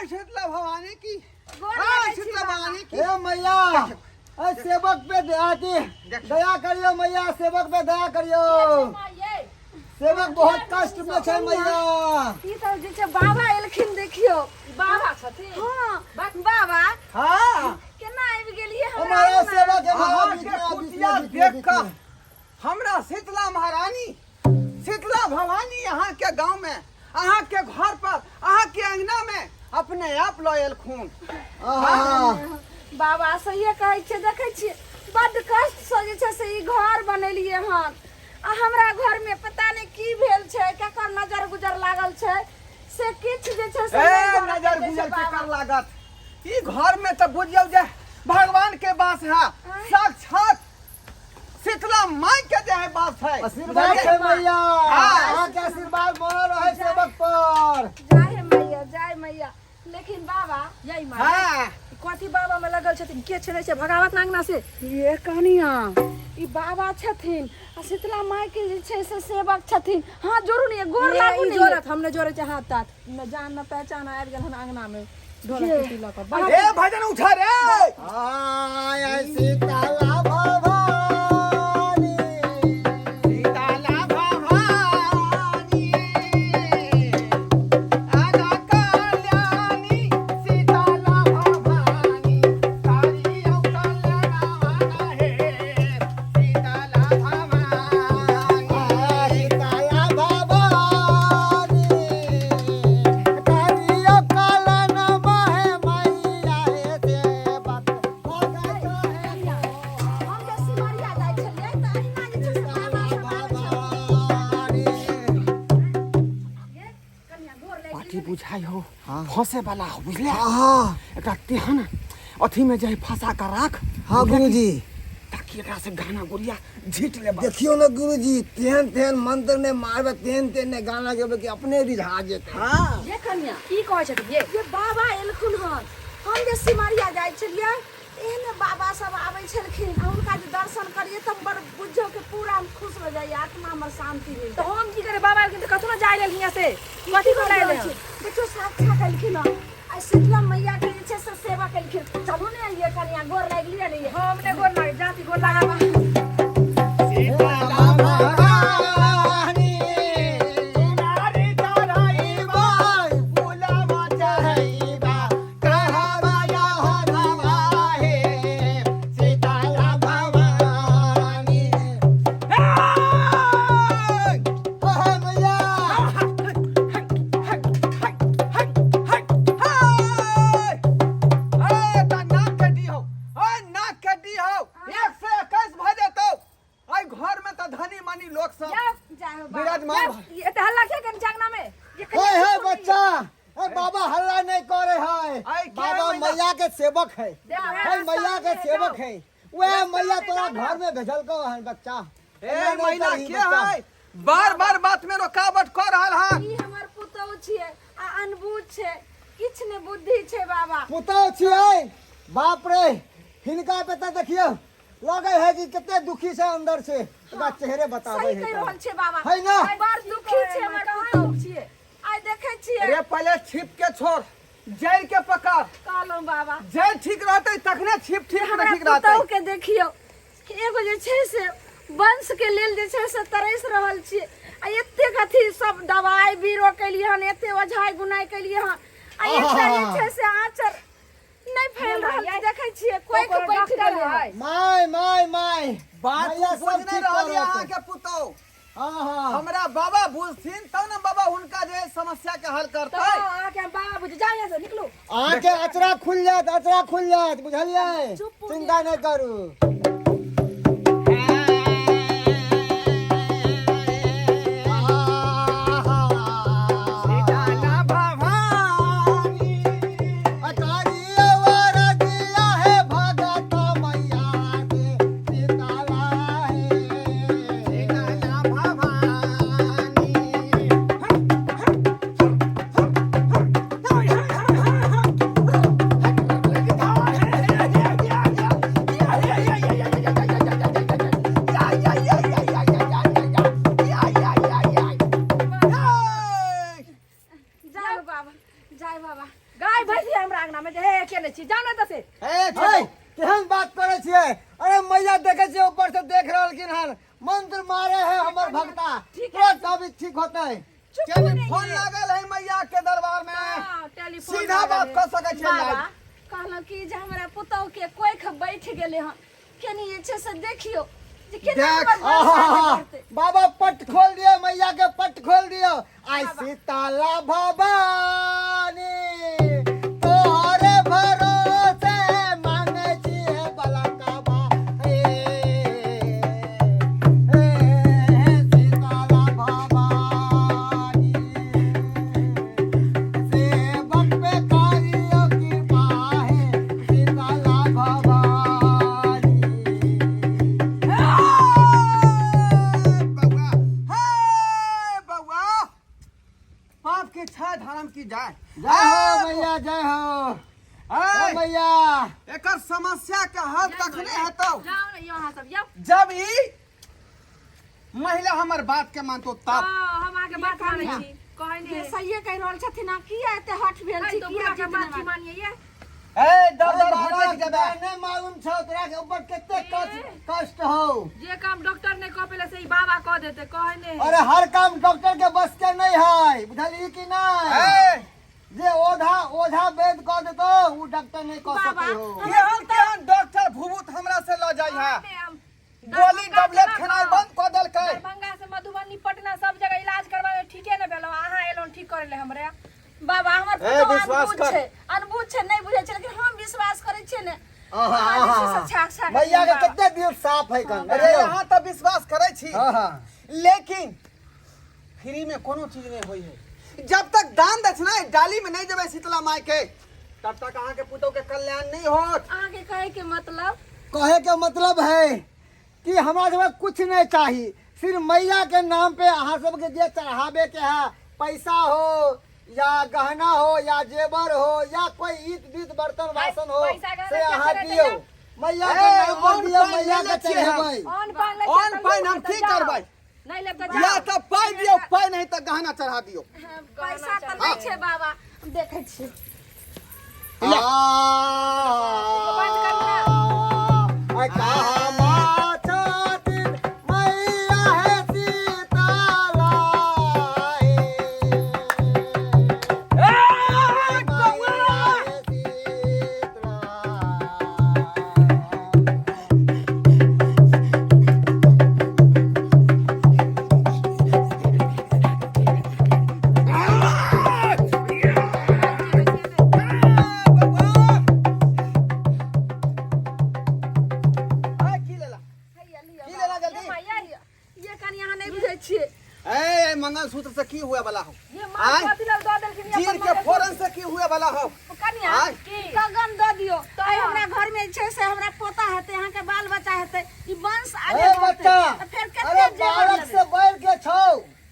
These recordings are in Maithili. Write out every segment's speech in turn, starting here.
शीतला भवानी की। गोर जय लागै छी शीतला बाबा। भवानी की। ए मैया, ए सेवक पे दया की, दया करियो मैया, सेवक पे दया करियो। सेवक बहुत कष्ट में छै मैया। ई तऽ जे छै बाबा एलखिन, देखियौ। बाबा छथिन? हाँ बाबा। हाँ। केना आबि गेलियै हमरा हमारा अंगना? सेवक है बाबा, अहाँके बीच में आ, बीच में, कुटिया बीच में, देख बीच कऽ में। हमरा शीतला महारानी, शीतला भवानी अहाँके गाँव में, अहाँके घर पर, अहाँके अंगना में अपने आप लऽ एलखुन। आहा। बाबा सहिए कहै छियै। देखै छियै, बड्ड कष्टसँ जे छै से ई घर बनेलियै हन आ हमरा घरमे पता नहि की भेल छै, केकर नजर गुजर लागल छै से किछु जे छै से ए नहि भऽ नजर रहल छै गुजर बाबा। केकर लागत? ई घर में तऽ बुझियौ जे भगवान के वास है, साक्षात शीतला माई के जे है वास है। आशीर्वाद छै मैया। हाँ। अहाँके आशीर्वाद बनल रहे सेवक पर। जय हे मैया, जय मैया। लेकिन बाबा यही माँ। हाँ। कथी बाबा में लगल छथिन? के छेड़े छै? भगावत ना अंगना से। ये कनिया, ई बाबा छथिन आ शीतला माय के जे छै से सेवक छथिन। हाँ जोड़ू ने, गोर लागू ई ने। जोड़त, हम ने जोड़े छै हाथ ताथ न, जान न पहचान, आबि गेल हन अंगना में ढोलक ये। पीटी लऽ कऽ। ए भजन उठा रे। आय सीताला भवानी, सीताला भवानी, आगा कल्याणी, सीताला भवानी, तारी औ कल्याणवाना हे, सीताला भवानी। सीताला भवानी, करियो कलन महे मैया हे सेवक भगत है। हम जे सिमरिया जाइ छलियै तऽ अहिना जे छै से बाबा सब आबै छलखिन। भवानी। ये कनिया, गोर लागि पार्टी बुझाइ हो। हाँ। फंसे वाला हो, बुझले? हाँ। एकरा तेहन अथी में जे फंसा कर राख। हाँ गुरुजी। ताकि एकरा से गाना गुड़िया झीट लेबा। देखियो ने गुरुजी, तेहन तेहन मंत्र ने मारबे, तेहन तेहन ने गाना गेबे कि अपने रिझा जेते। हाँ। ये कनिया, की कहै छथिन ये? ये बाबा एलखुन हन। हम जे सिमरिया जाइ छलियै, एहने बाबा सब आबै छलखिन आ हुनका जे दर्शन करियै तऽ बड़ बुझियौ कि पूरा हम खुश हो जाइए, आत्मा हमर शांति मिल तऽ हम की करे? बाबा एलखिन तऽ कथो ने जाय लेल हियाँ से, कथी कर जाय। एलै हन? देखियौ, साक्षात एलखिन हन आ शीतला मैया के जे छै से सेवा केलखिन। चलू ने ये कनिया, गोर लागि लिअ ने ये। हम ने गोर लागे जाति, गोर लागे। सीताला भवानी, नारी चढ़ाइबा, फूलवा चढ़ाइबा, कहवा यह हे, सीताला भवानी। हे मैया। घर में तो धनी मनी लोग सब जाओ जाओ बाबा। विराजमान भऽ- ये एते हल्ला किया करै छै अंगना में? ये हे कनिया हे चुप हो बच्चा, ए बाबा हल्ला नहीं करे है। आइ के बाबा मैया? मैया के सेवक है। देखो, है मैया के सेवक है। वह मैया तोरा घर में भेजल को है बच्चा। ए एना नहीं महिला करही के बच्चा। है बार बार बात में रुकावट कर रहल हन? ई हमर पुतहु छियै आ अनबुझ छै, किछु ने बुद्धि छै बाबा। पुतहु छियै? बाप रे, हिनका पे तऽ देखियौ लगे है कि कते दुखी छै अंदर से, ओकरा चेहरे बताबै सही है कहि तऽ। रहल छै बाबा। है ना? बड़ दुखी छै हमर पुतहु। छियै। आइ देखै छियै। रे पहले छिप के छोड़, जड़ के पकड़। कहलहुँ बाबा। जड़ ठीक रहते तखने छिप ठीक हमरा ठीक रहते। पुतहु के देखियौ, एगो जे छै से वंश के लेल जे छै से तरसि रहल छियै आ एतेक अथी सब दवाइ बीरो केलियै हन, एते ओझाइ गुनाइ केलियै हन आ एकटा जे छै से आँचर नहि फैल रहल छै। देखै छियै, कोइ के बैठ गेलै हन। My my my, बात मैया बुझ सब नहीं ठीक रहल कर यऽ अहाँके पुतहु। हाँ हाँ। हमरा बाबा बुझथिन तब ने बाबा हुनका जे समस्या के हल तऽ करतै। अहाँके हम बाबा बुझ जाउ, यहाँ से निकलू। अहाँके अचरा खुलि जायत, अचरा खुलि जायत, बुझलियै? चुप। चिंता नहि करू। सीताला भवानी, अचारिया वरदिया हे भगत मैया के सीताला हे। सीताला भवानी। दिया हमरा अंगना में जे हे के नै छी जाउ ने तऽ से। ए हे, केहन बात करै छियै? अरे मैया, देखे छियै, ऊपर से देख रहलखिन हन, मंत्र मारे है हमर भक्ता, तुरंत अभी ठीक होतै। टेलीफोन लागल है मैया के दरबार में। हाँ, टेलीफोन सीधा लागल बात है। कऽ सकै छियै बाबा लाइव। कहलहुँ कि जे हमरा पुतहु के कोइख बैठ गेलै हन, कनि जे छै से देखियौ जे केना देख, हमर वंश आगे आहा, बढ़तै। बाबा, पट खोल दियो, मैया के पट खोल दियो। आई सीताला भवानी, तोहरे भरोसे मांगे छियै बलकबा, हे हे सीताला भवानी, सेवक पे करियो कृपा, हे सीताला भवानी। बउआ, हे बउआ, पाप के छह धर्म की जाय। जय हो मैया, जय हो। ए, ओ मैया, एकर समस्या के हल तखने हेतौ जाउ ने यौ अहाँ सब यौ। जब ई महिला हमर बात के मानतो तब। हाँ, हम अहाँके बात मानै छी, कहै ये नहि। सहिए कहि रहल छथिन, अहाँ किया एते हठ भेल छी? तो किया बुढ़ा के जिद बात नहि की मानिए ये? ए दर अरे दर बाबा, भटक जेबै। नहि मालूम छौ तोरा के ऊपर कते कष्ट कष्ट हो। जे काम डॉक्टर नहि कऽ पेले से ई बाबा कऽ देते, कहै नहि। अरे हर काम डॉक्टर के बस के नहीं है, बुझलिए कि नहीं? ए जे ओझा ओझा वैद कऽ देतो उ डॉक्टर नहीं कऽ बाबा, सकै हो। केहन केहन डॉक्टर भूभूत हमरा से लऽ जाइ है, नहि, हम गोली दरभंगा टैबलेट से खेनाइ लऽ बंद कऽ देलकै। दरभंगा से मधुबनी, पटना सब जगह इलाज करवाए, ठीके नहि भेलौ, अहाँ एलहुँ ठीक करै ले हमरे। बाबा, हमर ए, पुतहु विश्वास अनबुझ कर। छै, अनबुझ छै, नहि बुझै छै, लेकिन हम विश्वास करै छियै ने। आहा, अहाँ जे छै आहा। से छाक छाक मैया के बाबा। कते दिल साफ है कन। अरे यहाँ तऽ विश्वास करै छी, हाँ हाँ लेकिन फ्री में कोनो चीज नहीं होई है। जब तक दान दक्षिणा डाली में नहीं देबै शीतला माय के, तब तक अहाँ के पुतोह के कल्याण नहीं होत। अहाँके कहै के मतलब? कहे के मतलब है कि हमरा सबके कुछ नहीं चाही, सिर्फ मैया के नाम पे अहाँ सबके जे चढ़ावे के है, पैसा हो या गहना हो या जेवर हो या कोई ईट बीत बर्तन बासन हो, पैसा गहना से अहाँ चढ़ेतै दियौ ना? मैया ए, के नाम पर ऑन दियौ, पानि मैया लेने के छियै हम। चढ़ेबै। ऑन पानि लै ऑन छियै तऽ पानि हम लू, की तऽ जाउ। करबै? नहि लेब तऽ या जाउ। तऽ पाइ दियौ, पाइ नहीं तऽ गहना चढ़ा दियौ। हाँ, पैसा तऽ नहि छै बाबा, हम देखै छियै। बंद करू ना। आ कहाँ छथिन मैया हे सीताला हे, मैया हे सीतला। ए, की लेला? की लेला जल्दी? ये ये कनि अहाँ नहि बुझै छियै। ए, मंगलसूत्र से की हुए वाला हो? ये माँ आँय? कथी लेल दऽ देलखिन ई चीर अपन के मंगलसूत्र? फोरन से की हुए वाला हो? कनिया आँय? कगन दऽ दियौ, आइ हमरा घर में जे छै से हमरा पोता हेतै, अहाँके बाल बच्चा हेतै, ई वंश आगे ए बढ़तै। बच्चा, तऽ फेर कते अरे जेवर बालक लेबै? से बढ़ के छौ,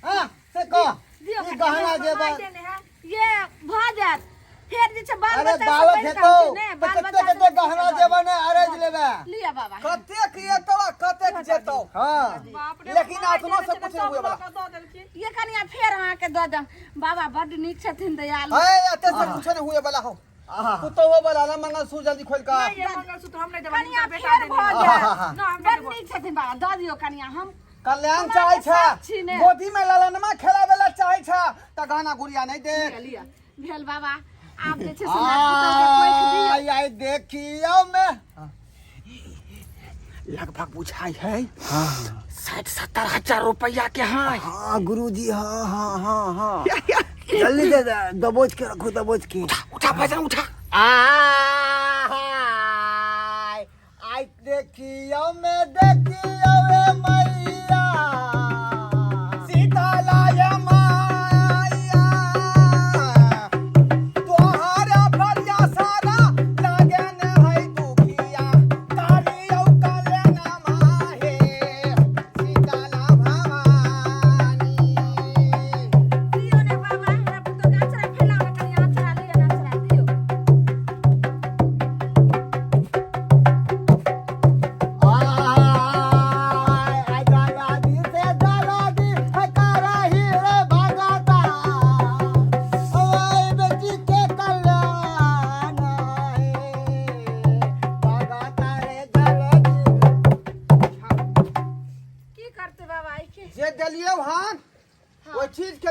हाँ से कह। दियौ ई कनिया, गहना जेवर माय देने है। ये भऽ जायत, फेर जे छै बाल अरे बच्चा सब बालक बढ़ि हेतौ रहल छै ने, तऽ बाल कते बच्चा कते सब गहना जेवर ने अरेज लेबे। लिअ बाबा। कतेक एतौ आ कतेक जेतौ, हाँ बाप रे, लेकिन माय अपनो देने से छै तऽ कुछ नहीं सब हुए वाला। लऽ कऽ दऽ देलखिन। ये कनिया, फेर अहाँके दऽ देब, बाबा बड्ड नीक छथिन, दयालु। ए, एते से कुछ नहीं हुए वाला हो। आहा। पुतोह वाला ना मंगलसूत्र जल्दी खोल का। नहि, ये मंगलसूत्र हम नहि देबै, कनिया हिनकर बेटा फेर देने भऽ है। जायत। ना, हम नहि बड्ड देबै। नीक छथिन बाबा, दऽ दियौ कनिया हम कल्याण हमरा चाहे के छै, साथ छी ने। गोदी में ललनमा खेलावे ला चाहे छै तऽ गहना गुड़िया नहीं देख। लिअ, लिअ। भेल बाबा, आब जे छै से हमरा पुतहु के कोखि दियौ। आय आय देखियौ में लगभग बुझाई है 60-70 हजार रुपया के है। हाँ गुरुजी, हाँ हाँ हाँ हाँ, जल्दी दे दे, दबोच के रखो, दबोच के। उठा भाईजान, उठा। आय आय देखियौ में देखियौ रे मैया सीतालाय माया, तोहारा बढ़िया सारा लागे न है दुखिया, तारियौ कल्याण माहे सीताला भवानी। दियौ ने बाबा, हमरा पुतहु के अचरा फैलाउ ने कनिया, अचरा लिअ ने, अचरा दियौ। आय आय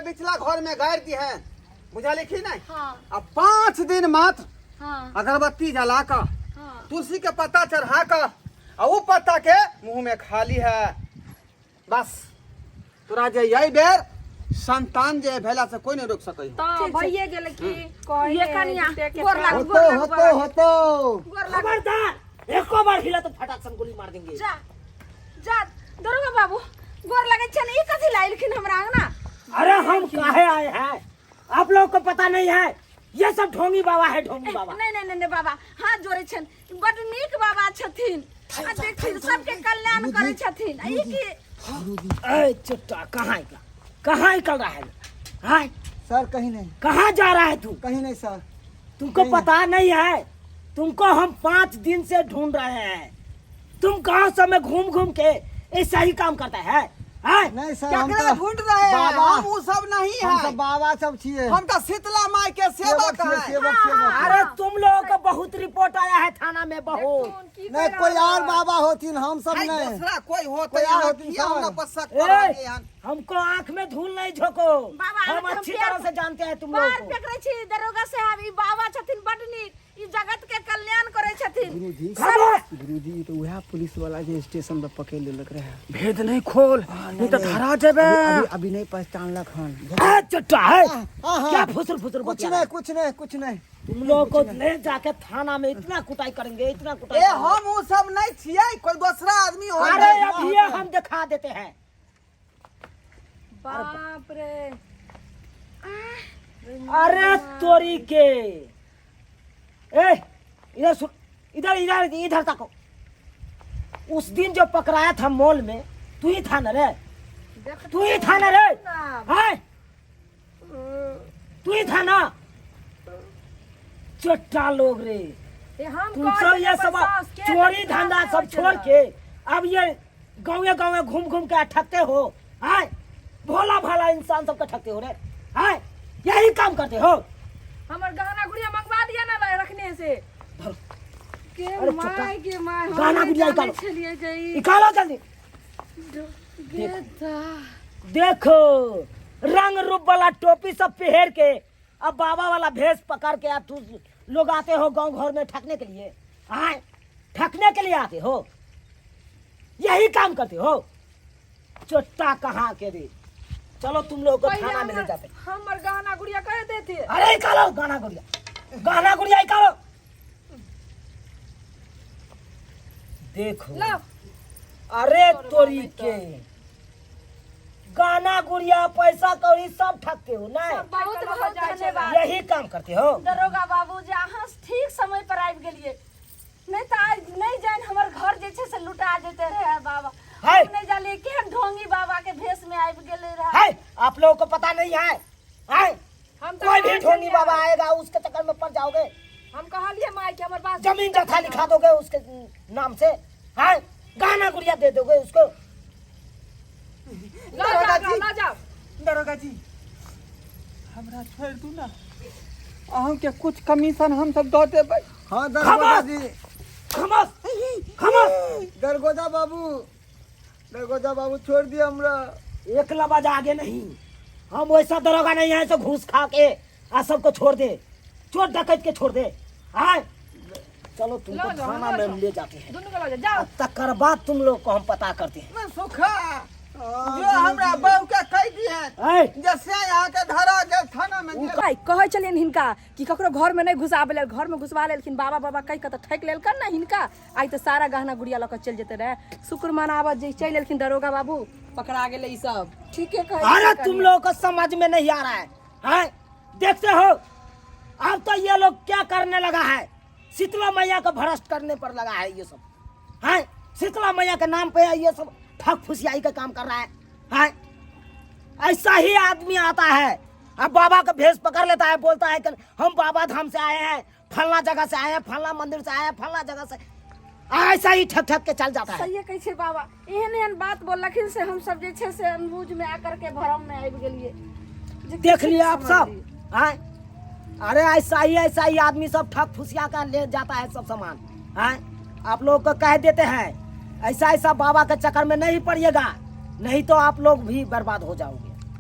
बिचला घर में गाड़ दी है, बुझलिए कि नहीं? हाँ। आ 5 दिन मात्र हाँ। अगरबत्ती जला का, हाँ। तुलसी के पत्ता चढ़ा का, आ वो पत्ता के मुंह में खाली है। बस तोरा जे यही बेर संतान जे भेला से कोई नहीं रोक सकै। तऽ भइए गेलै की कहै ये कनिया गोर लाग, होतो गोर लाग, होतो होतो। गोर लाग। खबरदार, एको बार हिला तो फटाक से गोली मार देंगे। जा जा दरोगा बाबू, गोर लगै छै ने। ई कथी लाइलखिन हमरा अंगना? अरे हम काहे आए हैं आप लोगों को पता नहीं है। ये सब ढोंगी बाबा है, ढोंगी बाबा। नहीं नहीं नहीं नहीं बाबा, हाथ जोड़े छन, बड नीक बाबा छथिन आ देखथिन सबके कल्याण करै छथिन। आ ई की? ए चुट्टा, कहाँ निकला, कहाँ निकल रहा है? हाँ सर कहीं नहीं। कहाँ जा रहा है तू? कहीं नहीं सर। तुमको पता नहीं है, तुमको हम 5 दिन से ढूंढ रहे हैं। तुम गांव सब में घूम घूम के ऐसा ही काम करता है, हैं? नहीं सर, हम केकरा तो ढूंढ रहे हैं? बाबा। हम वो सब नहीं हम है, सब बाबा सब छिए। हम तो शीतला माई के सेवक सेवक छिए, हैं। सेवक सेवक। अरे तुम लोगों को बहुत रिपोर्ट आया है थाना में, बहुत। नहीं कोई और बाबा होथिन, हम सब हाय, नहीं। दूसरा कोई हो तो कोई और यहाँ होथिन किया सर। हमरा पर शक ए, कर रहे हैं। हमको आंख में धूल नहीं झोंको। बाबा, हम हम अच्छी प्यार- तरह से जानते हैं तुम बार लोगों को। पकड़ै छी दरोगा साहब, ई बाबा छथिन बड नीक, ई जगत के कल्याण करै छथिन। गुरुजी। खबर! गुरुजी, तो वह पुलिस वाला जे स्टेशन पर पकड़ लेलक रहे। भेद नहीं खोल, नहीं तो धरा जेबे। अभी, अभी नहीं पहचानलक हन। ए, चुट्टा है हाँ, हाँ। क्या फुसुर फुसुर कुछ बतिया नहीं रहा है? कुछ नहीं, कुछ नहीं। तुम लोगों को ले जाके थाना में इतना कुटाई करेंगे, इतना कुटाई ए करेंगे। हम वो सब नहीं छिए, कोई दूसरा आदमी हो। अरे अभी ये हम दिखा देते हैं। बाप रे। अरे तोरी के, ए इधर सुन, इधर इधर इधर तको। उस दिन जो पकड़ाया था मॉल में, तू ही था ना रे? तू ही था ना रे? हैं? तू ही था ना? चट्टा लोग रे। ए, हम तुम कहै सब छलियै ये अपन सब साउस के चोरी तऽ धंधा होइ सब छै छोड़ ने। के अब ये गाँवे गाँवे घूम घूम के ठगते हो, हैं? भोला भाला इंसान सबके ठगते हो रे, हैं? यही काम करते हो। हमर गहना गुड़िया मंगवा दिया ना रखने से। के अरे my छोटा, गे my, हम गहना नहि गुड़िया जानै निकालो। छलियै जे ई निकालो जल्दी। गे दा। देखो रंग रूप वाला टोपी सब पहन के अब बाबा वाला भेष पकड़ के अब तू लोग आते हो गांव घर में ठकने के लिए, आए ठकने के लिए आते हो, यही काम करते हो। चोट्टा कहाँ के रे। चलो तुम लोगों को पहिले थाना में ले हमर- जाते। हमर गहना गुड़िया कह देते। अरे निकालो गाना गुड़िया, गाना गुड़िया निकालो। देखो लाओ। अरे तोरी के गाना गुड़िया पैसा कौड़ी सब ठगते हो ना? बहुत बहुत धन्यवाद। यही काम करते हो। दरोगा बाबू जे अहाँ ठीक समय पर आबि गेलियै, नहीं तऽ आइ नहीं जानि हमर घर जे छै से लुटा जेते रहे बाबा। है। हम नहीं जानिए केहन ढोंगी बाबा के भेष में आबि गेलै रहे। है, आप लोगों को पता नहीं है, है? हम तो कोई भी कहै ढोंगी छलियै। बाबा आएगा उसके चक्कर में पड़ जाओगे, हम कहलियै माय के हमर बात जमीन जथा लिखा दोगे उसके नाम से, है? गाना गुड़िया दे दोगे उसको। लऽ जाओ दरोगा जी। लऽ जाओ। दरोगा जी हमरा छोड़ दू ना, अहूँ के कुछ कमीशन हम सब दऽ देबै। हाँ दरगोजा जी। खामोश खामोश। दरगोजा बाबू, दरगोजा बाबू छोड़ दिया हमरा। एक लबाज आगे नहीं, हम वैसा दरोगा नहीं है जो घूस खा के आ सबको छोड़ दे, चोर डकैत के छोड़ दे। आए चलो तुमको लो, लो, थाना लो, में लो। ले जाते हैं। दुनू के लऽ जाओ, जाओ। तकर बाद तुम लोग को हम पता करते हैं। मैं सुखा जो हमरा बहू के कह दी है ऐ, जैसे यहाँ के धरा गेल थाना में गेल। भाई कहै छलियनि हिनका कि ककरो घर में नहीं घुसाबै लेल, घर में घुसवा लेलखिन बाबा बाबा कहि कऽ तऽ ठकि लेलकनि ने हिनका। आइ तऽ सारा गहना गुड़िया लऽ कऽ चलि जेतै रहे। शुक्र मनाबऽ जे चलि एलखिन दरोगा बाबू, पकड़ा गेलै ई सब। ठीके कहै अरे छियै तुम कनिया। लोगों को समझ में नहीं आ रहा है, हैं? देखते हो अब तो ये लोग क्या करने लगा है, शीतला मैया को भ्रष्ट करने पर लगा है ये सब, हैं? शीतला मैया के नाम पे ये सब ठग फुसियाई का काम कर रहा है, हैं? ऐसा ही आदमी आता है अब बाबा का भेष पकड़ लेता है, बोलता है कि हम बाबा धाम से आए हैं, फलना जगह से आए हैं, फलना मंदिर से आए हैं, फलना जगह से, ऐसा ही ठग ठग के चल जाता है। सहिए कहै छै बाबा, एहन एहन बात बोललखिन से हम सब जे छै से अनबूझ में आकर के भरम में आबि गेलियै। जे देख किछु लिए आप समझ सब लियै। आए? अरे ऐसा ही आदमी सब ठग फुसिया का ले जाता है सब सामान, आए? आप लोग को कह देते हैं ऐसा ऐसा बाबा के चक्कर में नहीं पड़िएगा, नहीं तो आप लोग भी बर्बाद हो जाओगे।